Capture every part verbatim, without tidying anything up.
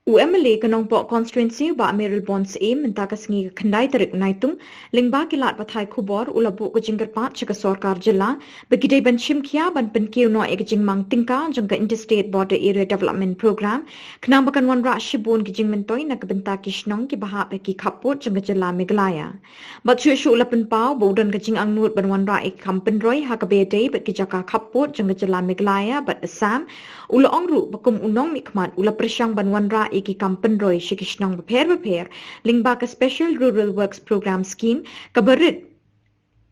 U MLA ka Nongpoh Constituency, Bah Mayralborn Syiem, mynta ka sngi ka khyndai tarik Naitung, lyngba ki lad pathai khubor, u la buh ka jingkyrpad sha ka sorkar jylla ba ki dei ban shim khia ban pynkiew noh ïa ka jingmang tyngka jong ka Interstate Border Area Development Programme, khnang ba kan wanrah shibun ki jingmyntoi na ka bynta ki shnong kiba hap ha ki khappud jong ka jylla Meghalaya. Bad shuh shuh u la pynpaw ba u don ka jingangnud ban wanrah ïa ki kam pynroi ha kaba ïadei bad ki jaka khappud jong ka jylla Meghalaya bad Assam. U la ong ruh ba kum u nongmihkhmat u la pyrshang ban wanrah ïa ki kam pynroi sha ki shnong bapher bapher lyngba ka Special Rural Works Programme Scheme kaba rit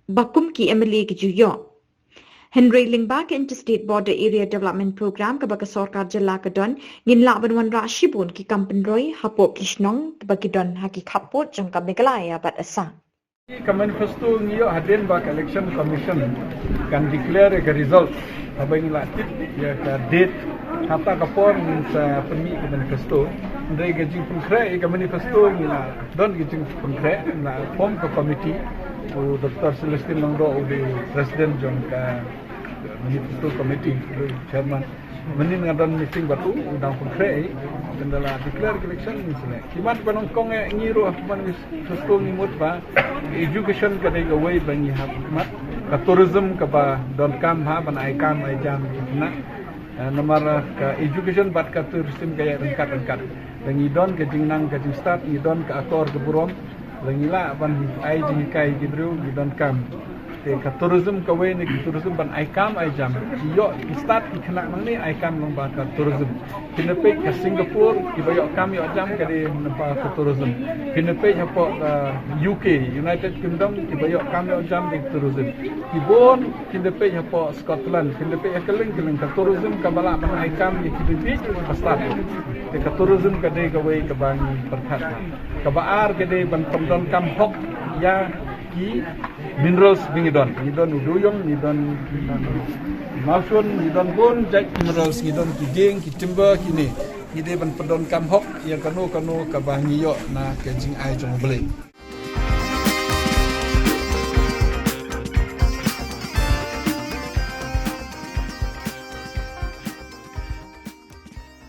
ba kum ki MLA ki ju ïoh. Hynrei lyngba ka Interstate Border Area Development Programme kaba ka sorkar jylla ka don, ngin lah ban wanrah shibun ki kam pynroi hapoh ki shnong kaba ki don ha ki khappud jong ka Meghalaya bad Assam. Ka manifesto ngi ïoh hadien ba ka Election Commission kan declare ïa ka result. Haba ngi la tip ïa ka date, ha kata ka por ngin sa pynmih ka manifesto. Hynrei ka jingpynkhreh ïa ka manifesto ngi la don ka jingpynkhreh, ngi la form ka committee. U Doctor Celestine Lyngdoh u dei president jong ka manifesto committee, u dei chairman. Mynnin nga don meeting bad u, u dang pynkhreh, ynda la declare ka election ngin sa leh. Ki mat ba nyngkong eh ngi ruh ha ka manifesto ngi mut ba education ka dei kawei ba ngi hap mat, ka tourism kaba donkam ha ban ai kam ai jam ïa ki khynnah. Eh, namar, eh, ka education bad ka tourism ka ïaid ryngkat ryngkat. Lada ngi don ka jingnang ka jingstad, ngi don ka akor ka burom, lada ngi lah ban ai jinghikai ïa ki briew, ngi donkam. Te ka tourism kawei na ki tourism ban ai kam ai jam. Ki ïoh ki stad ki khynnah nangne ai kam lyngba ka tourism. Phin da peit ka Singapore, kiba ïoh kam ïoh jam ka dei lyngba ka tourism. Phin da peit hapoh, uh, UK, United Kingdom, kiba ïoh kam ïoh jam dei tourism. Ki bun, phin da peit hapoh Scotland, phin da peit ha kylleng kylleng, ka tourism kaba lah ban ai kam ïa ki dei ba stad. Te ka tourism ka dei kawei kaba ngi pyrkhat. Kaba ar ka dei ban pyndonkam hok ïa ki minerals ba ngi don. Ngi don u duyong, ngi don ki mawshun, ngi don bun jait minerals, ngi don ki dieng, ki timber, kine. Ngi dei ban pyndonkam hok ïa kano kano kaba ngi ïoh na ka jingai jong U Blei.